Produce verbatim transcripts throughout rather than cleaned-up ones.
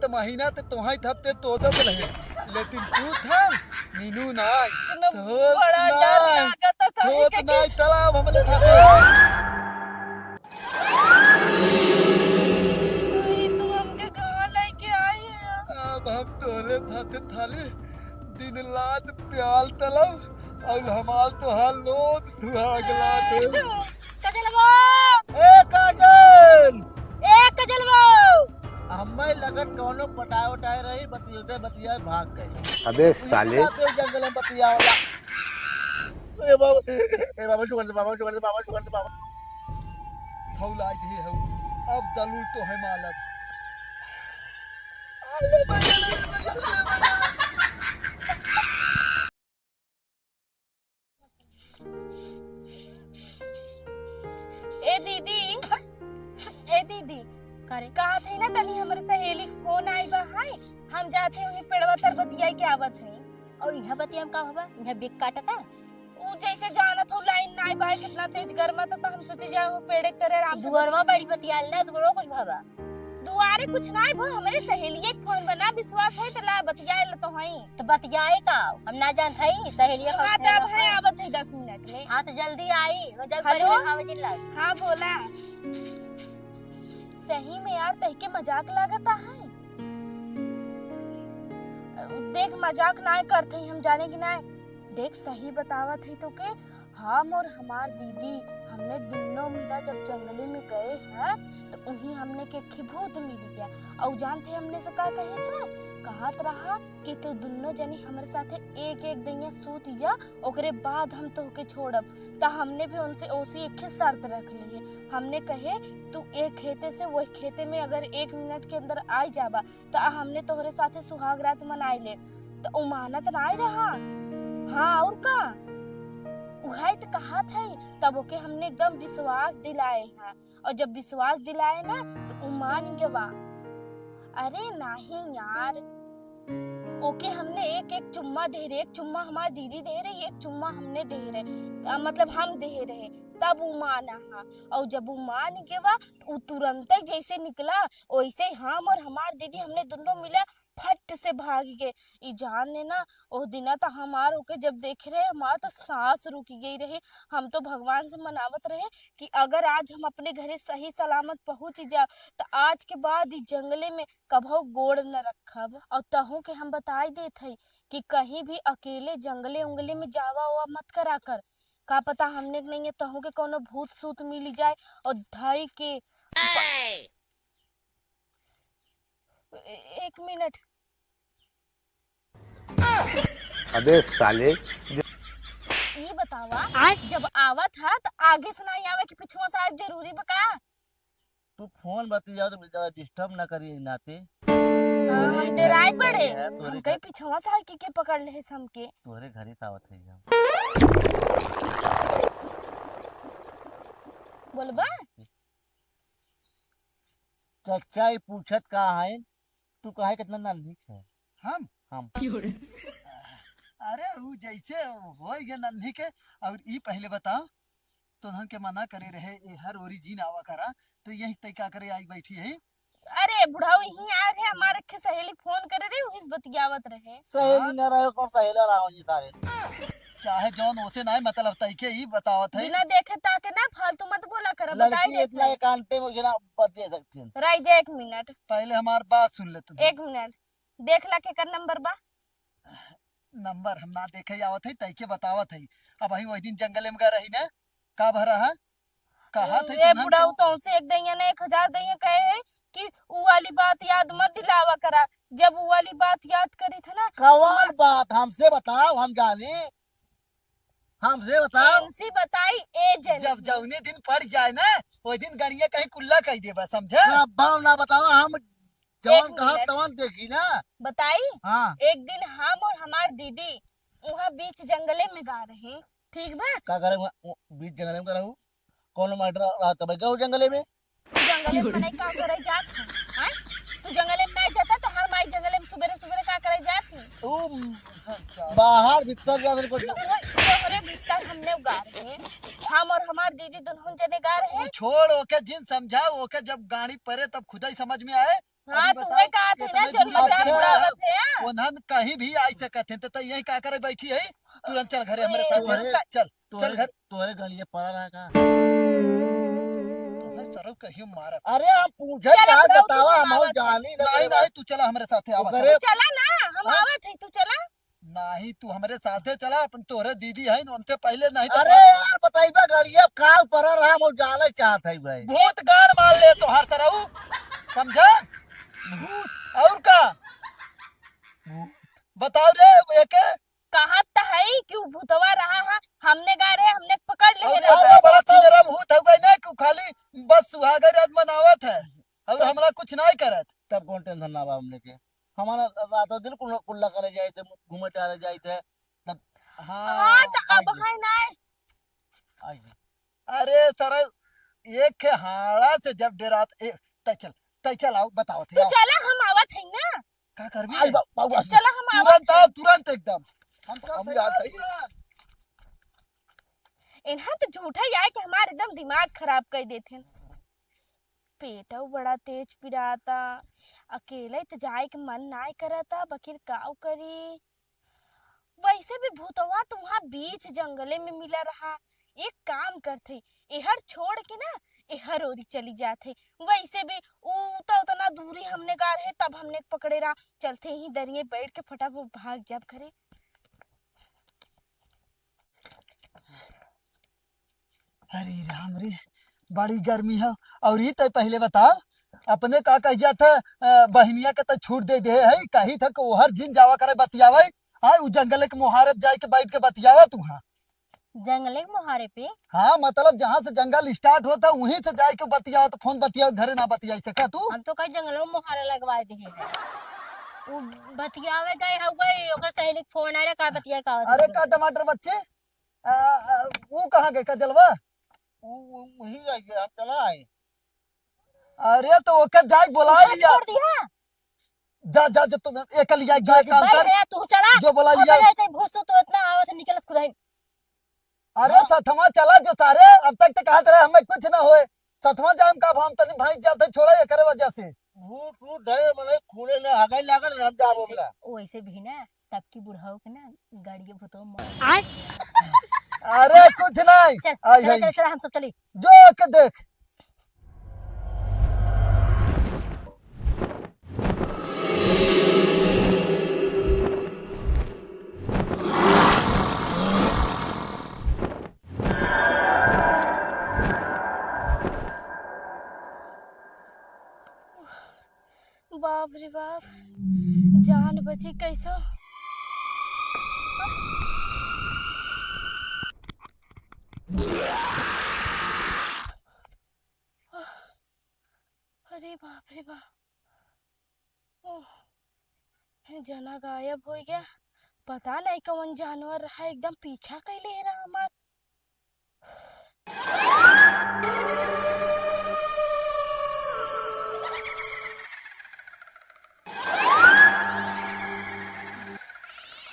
महीना ते तोहाई धपते तोदत रहे, लेकिन तू थम मीनू नाई, इतना थोत बड़ा डर नाई, लागत है, थोत कहीं नाई, तलाब हमले थाते। भाई, तू हमके कहाँ लेके आई है? अब हम तोले थाते थाले दिन रात प्याल तलब, और हमार तोहार लोग दुआ गला दे। कजलवा! ए काजल! ए कजलवा! हमें लगत कौनो पटाए उटाए रही, बतियाते बतियाए भाग गई। अबे साले। इनका तो जंगल में बतियावला। ए बाबा, ए बाबा, शुगर से बाबा, शुगर से बाबा, शुगर से बाबा। फौलाई दे हो, अब दलूल तो है मालक। ए दीदी, ए दीदी, का रे? कहा थे ना, तनी हमरे सहेली के फोन आई बा, हाय, हम जाते हैं उन्हीं पेड़वा तर बतियाई के आवत हैं। और यहाँ बतिया में का होबा? यहाँ बिक काटता? ऊ जैसे जानत हो लाइन नाई बा, कितना तेज गरमाता, तो हम सोचे जाए वो पेड़े के तरे आराम से दुअरवा बड़ी बतियाल ना, दुअरवा कुछ भवा। दुआरे कुछ नाई भो, हमरे सहेलिये के फोन बा, ना विश्वास है तो ला बतियाए ले तो हई। तो बतियाए का? हम ना जानत हई, सहेलिया का हाँ, फोन तब है, बा। आवत है दस मिनट में। हाँ, तो जल्दी आई, वो जब हेलो? बड़ी खावे चिल्ला। हाँ, बोला। सही में यार, तहके मजाक लागता है। देख, मजाक ना करत हई, हम जाने कि ना। देख, सही बतावत हई तोके, हम और हमार दीदी, हमने दुनो मिला जब जंगले में गए हैं, तो उहीं हमने के एक ठे भूत मिल गया। और जानते हमने से का कहे सा? कहत रहा कि तू दुनो जनी हमरे साथे एक एक दइया सूत जा, ओकरे बाद हम तोहके छोड़ब। त हमने भी उनसे ओसी एक ही शर्त रख ली है। हमने कहे, "तू एक खेते से वही खेते में अगर एक मिनट के अंदर आ जाबा, त हमने तोहरे साथे सुहाग रात मनाई ले।" त उ मानत नाई रहा। हाँ, और का? उहै त कहत है, तब ओके हमने एकदम विश्वास दिलाए हैं। और जब विश्वास दिलाए ना, तो उ मान गवा। अरे नाही यार, ओके हमने एक एक चुम्मा दे रहे, एक चुम्मा हमार दीदी दे रही, एक चुम्मा हमने दे रहे, अ, मतलब हम दे रहे, तब उ माना हा। और जब उ मान गवा, तो उ तुरंत ही जैसे निकला, वैसे ही हम और हमार दीदी, हमने दुनो मिला फट से भाग गए। ई जान ले ना, ओह दिना त हमार ओके जब देखे रहे, हमार त सांस रुक गई रहे। हम तो भगवान से मनावत रहे कि अगर आज हम अपने घरे सही सलामत पहुँच जाब, त आज के बाद ई जंगले में कभो गोड़ न रखब। और तहू के हम बताई देत हई कि कहीं भी अकेले जंगले उंगले में जावा ओवा मत करा कर। का पता हमने के नहीं है, तहू के कौनो भूत सूत मिली जाए और धई के ए-, एक मिनट। अबे साले। ई बतावा, आय? जब आवत हा, त आगे से नाई आवे कि पिछुआ से आवे, जरूरी बा का? तू फोन बतियाओ तो ज्यादा disturb ना करी नाते। हाँ, हम डेराए पड़े। तोरे हम कहीं घर पिछुआ से आके के पकड़ ले हमके। तोरे घरे से आवत है हम। बोलबा? चच्चा, ई पूछत का है, तू काहे कितना नन्ही है? हम? हम। अरे, ऊ जैसे होई गए नन्ही के, और ई पहले बताओ, तोहन के मना करे रहे, ए हर ओरी जीन आवा करा, तो यही तय का करे आई बैठी है? अरे, बुढ़ऊ यहीं आ रहे, हमारे के सहेली फोन करे रहे, वही से बतियावत रहे। सहेली हाँ। ना रहे, कौन सहेला रहा हो जी सारे? चाहे जौन ओसे नाई मतलब तइके ई बतावत है। बिना देखे ताके ना फालतू मत बोला कर, बताई लड़की देत इतना है। एकांते में घिना बतिया सकती है। राई जा एक मिनट। पहले हमार बात सुन ले तू। एक मिनट। देख ला केकर नंबर बा। नंबर हम ना देखे आवत है, तइके बतावत है। अब वही वही दिन जंगले में गए रही ना, का भरा है? कहा थे ए तुरंत बुढ़ऊ, तू? तोसे एक दैया ने एक हजार दैया कहे है कि उ वाली बात याद मत दिलावा करा। जब उ वाली बात याद करी थे ना, कौन बात हमसे बताओ, हम जानी, हमसे बताओ। हमसे बताई ए जन। जब जौने दिन पड़ जाए ना, वही दिन गणिया कहीं कुल्ला कह देबा, समझा? ना बाव ना बताओ, हम जवन एक कहा मिनट। तवन देखी ना। बताई? हाँ। एक दिन हम और हमार दीदी वहाँ बीच जंगले में गा रहे, ठीक बा? का करे वहाँ, वो बीच जंगले में गा रहू? कौन मार रहा तब गए जंगले में? तू जंगले में मने का करे जात है? आय? तू जंगले में नहीं जाता तो हर माई जंगले में सुबेरे सुबेरे का करे जात है? तू बाहर भीतर जा सकते। तो वो तोहरे भीतर हमने गा रहे। हम और हमार दीदी दोनों जने गा रहे। वो छोड़, ओके जिन समझाओ, ओके जब गाड़ी परे तब खुदा ही समझ में आए। हाँ, अभी तू बताओ, वही कहा थे ना, इतने जो उन्हन कहीं भी आई सकत हैं, तो, तो यहीं का करे बैठी है? तुरंत चल घरे हमरे ए, साथ, तोहरे, चल, चल तोहरे, घर। तोहरे गलिए पड़ा रहा का? तोहरे सरऊ कहियो मारब। अरे, हम पूछे चल, का हम बतावा, हम जानी ना नहीं, रे नहीं, तू चला हमरे साथे, आवत ओकरे है। चला ना, हम हाँ? आवत है, तू चला। नहीं, तू हमरे साथे चला, अपन तोहरे दीदी है, उनसे पहले नहीं तो अरे यार, बताइबे गड़िया का ऊपर रहा, हम जाने चाहत है भाई। भूत गाड़ मार ले तोहार सरऊ, समझा? भूत। और का? भूत। बताओ रे, एके। कहत त है कि उ भूतवा रहा है, हमने गा रहे, हमने पकड़ ले और रहा। इतना बड़ा छिनरा भूत हो गई ना कि खाली बस सुहागै रात मनावत है और तब हमरा कुछ नहीं करत। तब कौन टेंशन ना बा हमने के? हमारा रात दिन कुल-, कुल्ला करे जाइत है, घूमे टहरे जाइत है। तब, हाँ, हाँ, तो अब आई गए। है ना। आई गए। अरे सर, एक के हाड़ा से जब डेरात, ए, तै चल, तै चल, आओ, बताओ थे, तू आओ। चला, हम आवत है ना। का करबी? आई बा-, बाबू, तू आई। चला, हम आवत तुरंत है। आओ, तुरंत एकदम। हम चलत हम है याद ना है। तुरंत। इन्हा तो झूठा ही आए कि हमार एकदम दिमाग खराब कर देते हैं। पेटऊ बड़ा तेज पिराता, अकेले त जाए के मन नाय करता, बकिर काव करी। वैसे भी भूतवा तो वहाँ बीच जंगले में मिला रहा। एक काम करते, एहर छोड़ के ना एहर ओरी चली जाते। वैसे भी ऊ तो उतना दूरी हमने गा रहे, तब हमने पकड़े रहा। चलते ही दरिये बैठ के फटाफट भाग जाब घरे। अरे राम रे, बड़ी गर्मी है। और ई तय पहले बताओ, अपने का कह जात है, अ, बहिनिया के तो छूट दे दे है, कही था कि ओहर जिन जावा करे बतियावे, हाँ, उ जंगल के मोहारे जाए के बैठ के बतियावा तू, हाँ। जंगले के मोहारे पे? हाँ, मतलब जहाँ से जंगल start होता है, वहीं से जाए के बतियावा, तो फोन बतियावा, घरे ना बतियाई सका तू। हम तो कहीं जंगलों में मोहारे लगवा दे है। उ बतियावे गए हउवे, ओकर सहेली के फोन आए रहा, का बतिया का अरे होता? का टमाटर बच्चे, आ, आ, ऊ कहाँ गए कजलवा? ऊ, ऊ, वही रह गया, हम चला आए। अरे तो ओके जाए बोला तू लिया। छोड़ दिया। जा, जा, जा, तू एक लिया, जो जा, एक काम जा, कर। ए, तू चला। जो बोला लिया। अबे, ऐसे भूत से तो इतना आवाज निकलत खुदाई। अरे हाँ। सथवा चला जो सारे, अब तक तो कहत रहे हमें कुछ ना होए। सथवा जाम का हम तनी भाई जाते छोड़ा एकरे वजह से। भूत, भूत डरे मने खूने ना हगाई लागल, हम जाबो वैसे, मिला। वैसे भी ना, तब की बुढ़ाओ के ना, गाड़िए भूतो मार। आय? अरे, कुछ नहीं। चल, आई, चल, आई। चल, चल, हम सब चली। जो के देख। बाप रे बाप, जान बची कैसा? अरे बाप रे बाप, ओह, जना गायब हो गया। पता नहीं कौन जानवर रहा, एकदम पीछा कैले रहा हमार।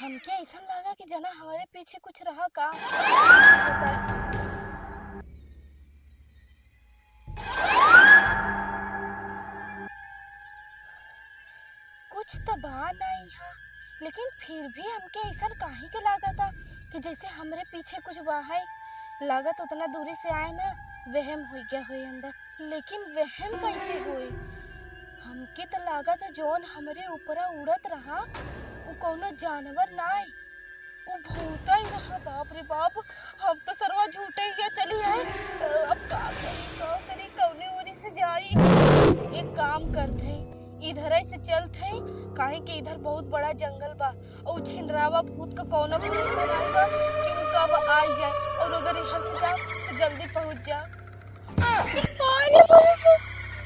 हमके ऐसा लगा कि जना हमारे पीछे कुछ रहा का। कुछ त बा ना इहाँ, लेकिन फिर भी हमके ऐसन काहे के लागता कि जैसे हमरे पीछे कुछ बा है। लागत उतना दूरी से आए ना, वहम हो गया होई अंदर। लेकिन वहम कैसे होई? हमके त लागत है जौन हमरे ऊपरा उड़त रहा, उ कौनो जानवर ना है। उ भूतै रहा, बाप रे बाप, हम तो सरवा झूठे ही चली आए। अब का करी, का करी, कौने ओरी से जाई? एक काम करत है, इधर से चलत है, काहे कि इधर बहुत बड़ा जंगल बा। और छिनरावा भूत का कौनो भरोसा नहीं बा कि उ कब आ जाए, और अगर इधर से जाओ तो जल्दी पहुंच जाओ। अरे बाप रे,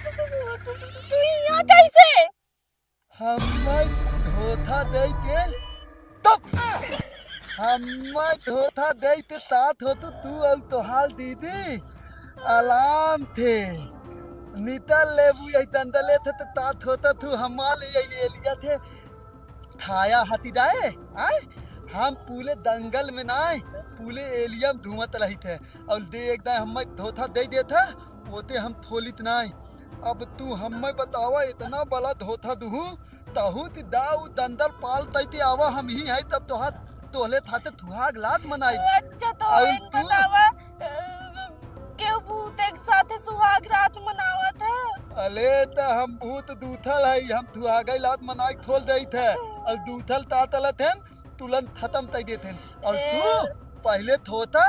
तू, तू, तू, तू यहाँ कैसे? हम्मे धोखा दे के तब हम्मे धोखा दे के तात हो तू, तू और तोहार दीदी आलाम थे। नितल लेबू यही दंडले थे तो तात होता तू हमार ले ये लिया थे। थाया हती जाए, आए? हम पूरे दंगल में ना आए, पूरे एलिया में धुआं तलही थे। और दे एक दाए हम्मे धोखा दे देता, ओते हम थोलित ना आए। अब तू हम्मे बतावा, इतना बड़ा धोखा दुहू, तहूँ ती दाऊ दंदल पाल तैती आवा, हम ही है तब तोहार तोहले थाते थुहाग लात मनाई। अच्छा, तो और हम तू? बतावा, अ, केहू भूत एक साथे सुहाग रात मनावत है? अले, त हम भूत दूथल है, हम थुहागई लात मनाई खोल देइत है। और दूथल तातलत हैं, तुलन खत्म तई देत हैं। और ए। तू पहले थोता,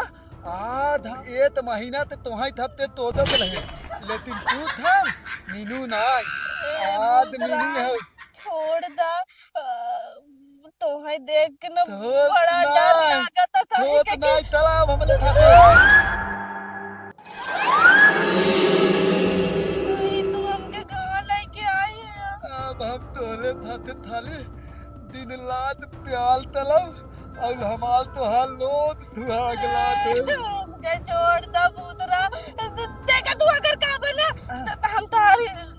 आध एत महीना ते तोहाई थपते तोदत रहे, लेकिन तू थम मीनू नाई, ए, आध भूतरा, मीनू है। छोड़ दा, अ, तोहई देख के ना थोत बड़ा डर नाई, लागत है, कहीं थोत के नाई, तलाब हमले खाते। ई तू हमके कहाँ लेके आई है? अब हम तोहरे थाते थाले दिन रात प्याल तलब, और हमार तोहार लोग दुहागला दे। हमके छोड़ दा भूतरा। देखा तू अगर का बना, त, त हम तोहार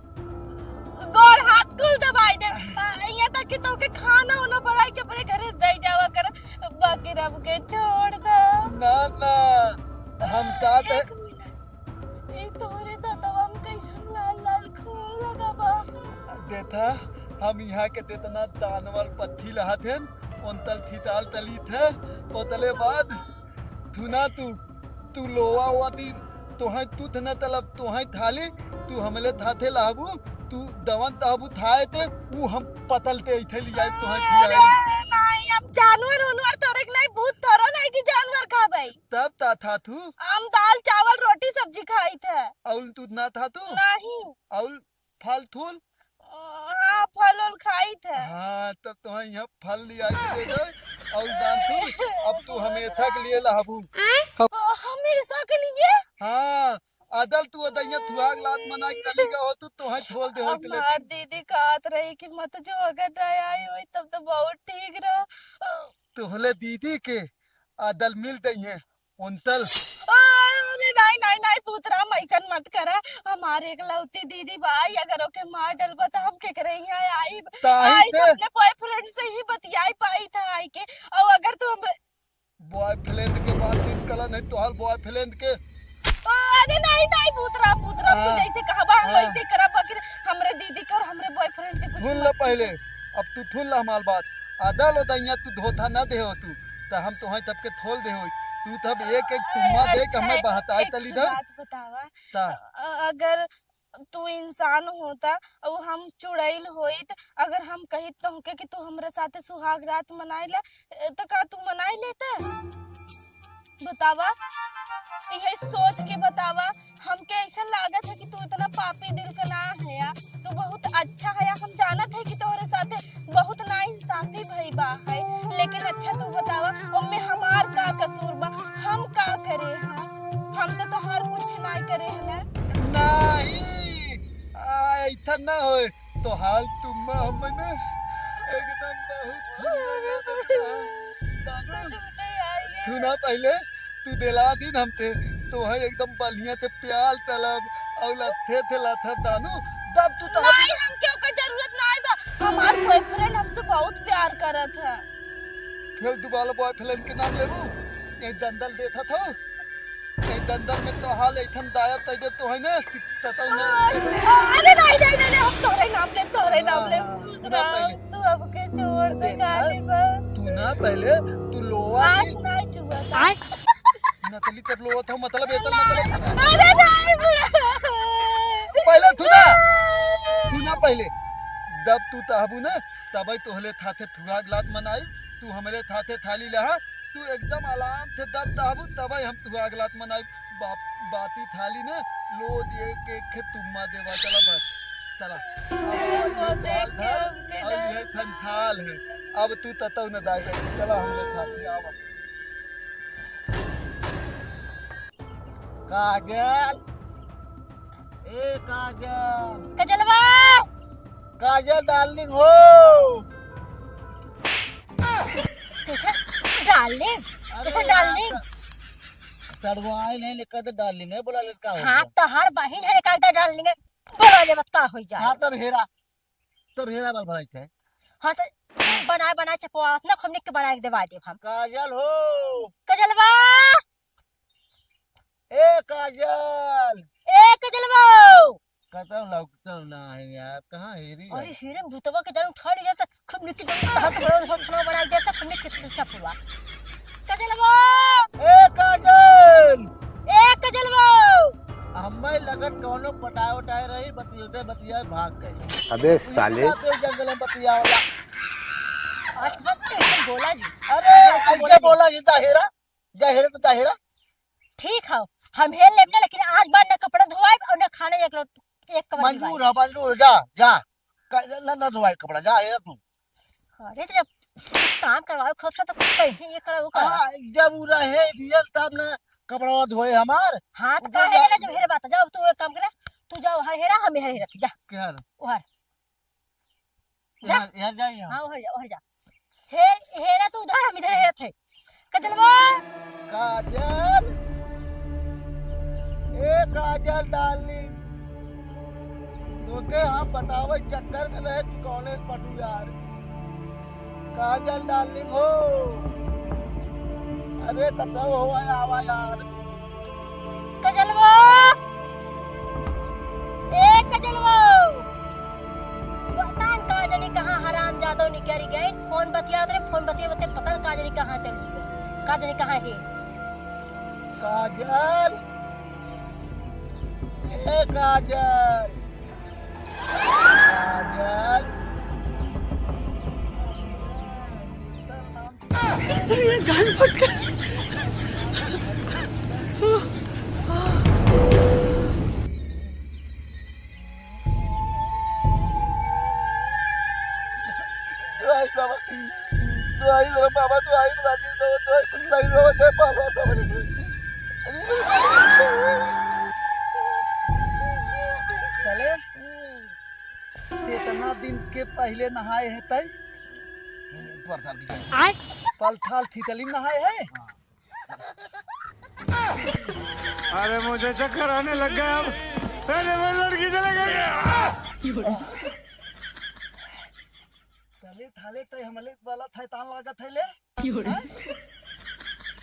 गोड़ हाथ कुल दबाई दे। आ, यहाँ तक कि तोके खाना उना बनाई के अपने घरे से दे जावा कर, बाकी रब के छोड़ दे। ना, ना, हम का दे एक मिनट, ई तोरे दतवा में कैसन लाल लाल खून लगा बा? देखा, हम यहाँ के जितना दानवर पत्थी लहत हैं, उन तल थिताल तली थे, उतले बाद धुना तू, तू लोवा हुआ दिन, तोहई तू थे न तलब, तोहई थाली, तू हमले थाथे लाबू, तू दवन तहबू थाए ते, ऊ हम पतल ते इथे लियाई, तोहई अरे खियाई। नहीं, हम जानवर उनवर तोरे के नहीं, भूत तोरो नहीं कि जानवर खाबे। तब ता था तू? हम दाल, चावल, रोटी, सब्जी खाई थे। अउल तू ना था तू? नहीं। अउल फल थूल? हाँ, फल उल खाई थे। हाँ, तब तो हाँ, यहाँ फल ले आई दे दे। और दान तू, अब तू हमेशा के लिए लहबू। हमेशा के लिए? हाँ, अदल तू अदइया थुआग लात मना के चली गयो तू, तोहे छोड़ दे होत हमार लेकिन। दीदी कहत रही कि मत जो, अगर ना आई होई तब तो बहुत ठीक रहा। तोहले दीदी के अदल मिल दइहे। उनतल। अरे नाहीं, नाहीं, नाहीं, भूतराम, अइसन मत करा। हमार एकलौती दीदी बाई, अगर ओके मार डलबा, त हम केकरे हियाँ आइब? ताही आइब से अपने boyfriend से ही बतियाई पाई था आई के। और अगर तू हमरे boyfriend के बात दिन कलन है, तोहार boyfriend के। अरे नाहीं, नाहीं, भूतराम, भूतराम, तू हाँ। जैसे कहबा, हम हाँ। वैसे करब, बाकी हमरे दीदी के और हमरे boyfriend के कुछ सुन मत ले पहले। अब तू थुन ला हमार बात। अदल ओदइया तू धोथा ना दे हो तू, त हम तोहे तब के थोल दे होई। तू तब एक एक तुम्मा दे के अच्छा, हमें बहताए एक तली ठो दा। बात बतावा। ता। अ-, अगर तू इंसान होता और हम चुड़ैल होइत, अगर हम कहित तोहके कि तू हमरे साथे सुहाग रात मनाई ले, त का तू मनाई लेते? बतावा, इहे सोच के बतावा। हमके अइसन लागत है कि तू इतना पापी दिल का ना है या, तू बहुत अच्छा है या। हम जानत है कि तोहरे साथे बहुत नाइंसाफी भई बा है, लेकिन अच्छा तू बतावा, ओमे हमार का कसूर बा? हम का करे हैं? हम तो तोहार कुछ ना करे हैं ना। नहीं, आ, ऐसा ना होए। तोहार तुम्मा हमने एकदम बहुत सुंदर लगता है। दादा, तू ना पहले, तू दिला दिन हमते, तोहे एकदम बढ़िया ते प्याल तलब, और लथे थे लथा दानू, दब तू तो नाहीं, हमके ओकर जरूरत नाहीं बा। हमार boyfriend हमसे बहुत प्यार करत है। फिर दोबारा boyfriend के नाम लेबू? ये दंदल देथा था। ए दंदल में तो हाल ऐठन दायब तै देब तो है ना कि ततौ ना। अरे नहीं, नहीं, नहीं, नहीं, हम तोहरे नाम लेब, तोहरे नाम लेब। हाँ, तू ना पहले। तू अब के छोड़ दे, देख, गाली बा। तू ना पहले, तू लोवा आस की ना चुआ था। आय। नकली कर लोवा था, मतलब, एकर मतलब। अरे नहीं, बुढ़ा। पहले तू ना, तू ना पहले। जब तू तहबू ना, तबै तोहले थाथे थुआग लात मनाई, तू हमरे थाथे थाली लहा, तू एकदम आराम थे दब दहबू, तबै हम तू अगलात मनाई। बाप, बाती थाली ने लो दिए के खे तुम्मा देवा, चला बस, चला। अब वो ये देख के थाल धर, हमके अब डर। ये थन थाल है। अब तू ततौ न दाई बैठी, चला हमरे थाली आवा। काजल, ए काजल। कजलवा। काजल darling हो। कैसे darling? अरे कैसे यार, darling? सड़वाइन है, निकल तो darling है, बोला ले का हो हाँ, गया? तोहार बहिन है, निकल तो darling है, बोला ले बत का हो जाए? हाँ, तब हेरा, तब हेरा बाल भराई थे। हाँ, तो बनाए, बनाए चपवा, अपना खूब निक के बनाए के देवा देब हम। काजल हो। कजलवा। ए काजल। ए कजलवा। कतौ लौकतौ ना है यार, कहाँ हेरी अरे है? हेरे भूतवा के जान उठा लिया था, खूब निकी दम हाथ में हाथ में बना दिया था, खूब निकी से सब हुआ। कजलवा! ए काजल! ए कजलवा! हमें लगत कौनो पटाए उटाए रही, बतियाते बतियाए भाग गई। अबे साले। इसी बात पे जंगल में बतिया वाला। आज मत तो ऐसे बोला जी। अरे, ऐसे आज बोला क्या जी। बोला जी, जाहिरा? जाहिरा तो जाहिरा। ठीक है, हम हेर लेब ना, लेकिन आज बाद ना कपड़ा धोआइब और ना खाना एक लोट, एक कपड़ा मंजूर धोआइब। है, मंजूर, जा, जा। का-, ना, ना धोआई कपड़ा, जा, ये तू। अरे, तो जब काम करवाओ खुद से, तो कुछ कहीं ये करो, वो करो। आ, जब उ रहे रियल, तब ना कपड़ा धोए हमार। हाँ, तो उधर का जा, हेरेला जब हेरे बात, जाओ, तू एक काम करे, तू जाओ, हर हेरा, हम हर हेरा, जा। क्या हाल? ओहर। जा। यार, यार, जा यहाँ। हाँ, ओहर जा, ओहर जा। हे, हेरा तू उधर, हम इधर हेरत है। कजलवा। काजल। ए काजल डार्लिंग। तोके हम पटावे चक्कर में रहे चुकौने पटू यार। काजल डार्लिंग हो। अरे कतौ हो आवा यार। कजलवा। ए कजलवा। पता न का जानी कहाँ हरामजादो निकरि गए। फोन बतियात रहे, फोन बतियाते पता न का जानी कहाँ चली गए। का जानी कहाँ है। काजल। ए काजल। काजल। ये गाल फट गया। दुआई बाबा, दुआई बाबा, बाबा, दुआई राजी बाबा, दुआई कुछ नहीं बाबा, जय बाबा, बाबा। चले, तेतना दिन के पहिले नहाए है तई? पर साल की आय? पलथाल थीतली में नहाए है? अरे मुझे चक्कर आने लग गया अब। अरे वो लड़की चले गई। तले थाले तय हमले वाला थैतान लागत है ले। क्यों रे? हैं?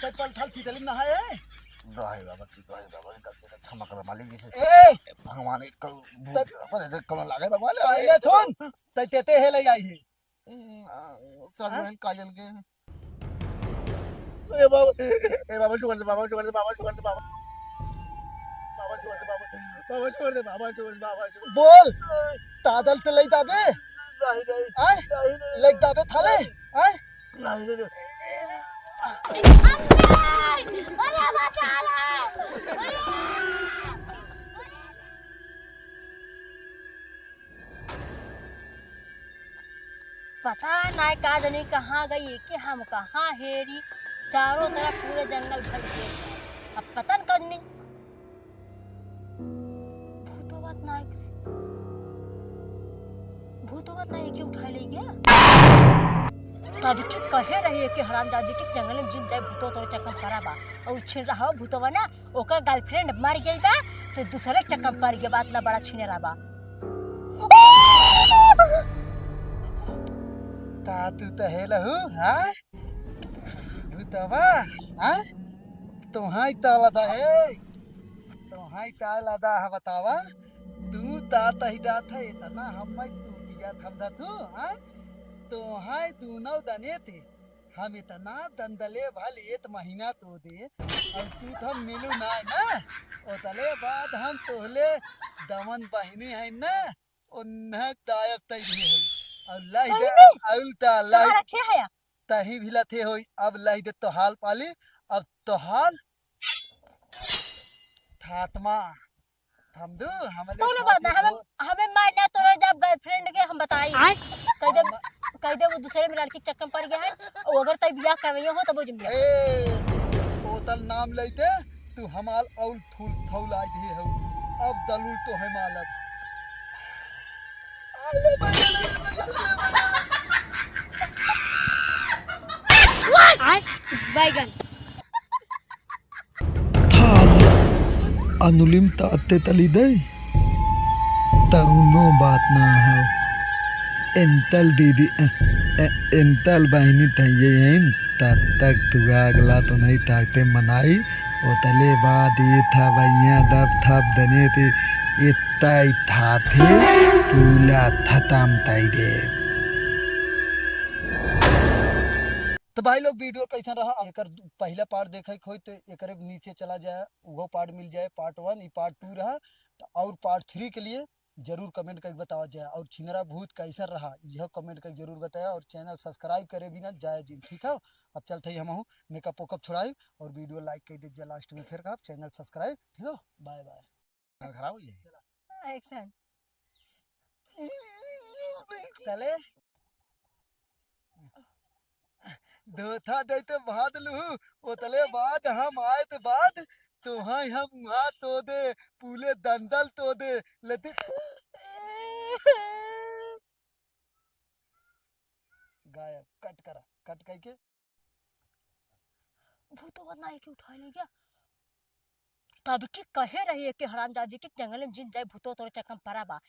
तय पलथाल थीतली में नहाए है? गाय बाबा की, गाय बाबा की गलती का क्षमा करो मालिक जी से। ए! भगवान एक कल भूत तब पर इधर कल लागे भगवान ले। पहले थोन, तय तेते है ले आई है। हम्म, आ, सर, हाँ? मैं काजल के हैं। ए बाबा, ए बाबा, छोड़ दे, बाबा, छोड़ दे, बाबा, छोड़ दे, बाबा। बाबा, छोड़ दे, बाबा। बाबा, छोड़ दे, बाबा, छोड़ दे, बाबा, छोड़ दे। बोल, तादल ते लई दाबे? नहीं, नहीं, आय? नहीं, नहीं। लई दाबे थाले? आय? नहीं, नहीं, नहीं। अरे, बचा ले। अरे। पता नाय का जानी कहाँ गई, एके हम कहाँ हेरी, चारों तरफ पूरे जंगल भर गए। अब पता न कौन नहीं, भूतोवत नाय, भूतोवत नाय, एके उठाए ले गया। तब की कहे रही है कि हरामजादी के जंगल में जिन जाए भूतो तोरे चक्कर में पड़ा बा, और छिन रहा भूतोवा ना, ओकर गर्लफ्रेंड मर गई बा, तो दूसरे के चक्कर में पड़ गया बा, इतना बड़ा छिनेरा बा। ता तू तो हेलहू, हाँ? भूतवा, हाँ? तोहाई ताला दा है, तोहाई ताला दा है, बतावा। तू ता तही जात है, इतना हम मैं तू दिया थम दा तू, हाँ? तोहाई दोनों दने थे। हम इतना दंदले भल एक महीना तो दे, और तू तो मिलू ना, ना, ओतले बाद हम तोहले दमन बहिनी है ना, उन्हें दायब तई भी है, और लाई दे, सही में? और ता लाई तोहरा के है? तही भी लथे होई, अब लाई दे तो हाल पाली, अब तो हाल ठातमा। हम दू, हमले कौनो बात ना, हमें, हमें मार ना तोरे जब गर्लफ्रेंड के हम बताई। आय? कह दे, हम कह दे वो दूसरे में लड़की के चक्कर में पड़ गया है, और अगर तय बियाह करवैया हो तब वो जिम्मेदार। ए, ओतल नाम लेते, तू हमाल औल थुल थौला दिए हो, अब दलूल तो है मालद। आय, बैगन। थाल अनुलिम ताते तली दे, तउनो बात ना हो। एंतल दीदी, ए, ए, एंतल बहिनी तइये हैं, तब तक तू अगला तो नहीं ताकते मनाई। ओतले बाद ये था भैया दब थप दने थे, ये तै थाथे पूला खतम तै दे। तो भाई लोग, वीडियो कैसन रहा? एकर दू- पहिला पार्ट देखे के होई तो एकरे नीचे चला जाए, उहो पार्ट मिल जाए, पार्ट वन, ई पार्ट टू रहा। तो और पार्ट थ्री के लिए जरूर कमेंट करके बतावा जाए। और छिनरा भूत कैसन रहा, यह कमेंट करके जरूर बताया। और चैनल सब्सक्राइब करे भी ना जाए जिन, ठीक है? अब चलते ही हम मेकअप वेकअप छुड़ाई और वीडियो लाइक कर दीजिए लास्ट में, फिर कहा चैनल सब्सक्राइब, ठीक है? Bye bye. खराब हो जाए। एक्शन। तले धोथा देते बाद लू, ओतले बाद हम आए तो बाद, तो हाँ हम वहाँ तो दे, पूले दंदल तो दे, लेते गायब। कट करा, कट करके। भूतवा ना एक उठा ले गया। तब की कहे रही है कि हरामजादी के जंगल में जिन जाए, भूतवा तोरे चक्कर में पड़ा बा।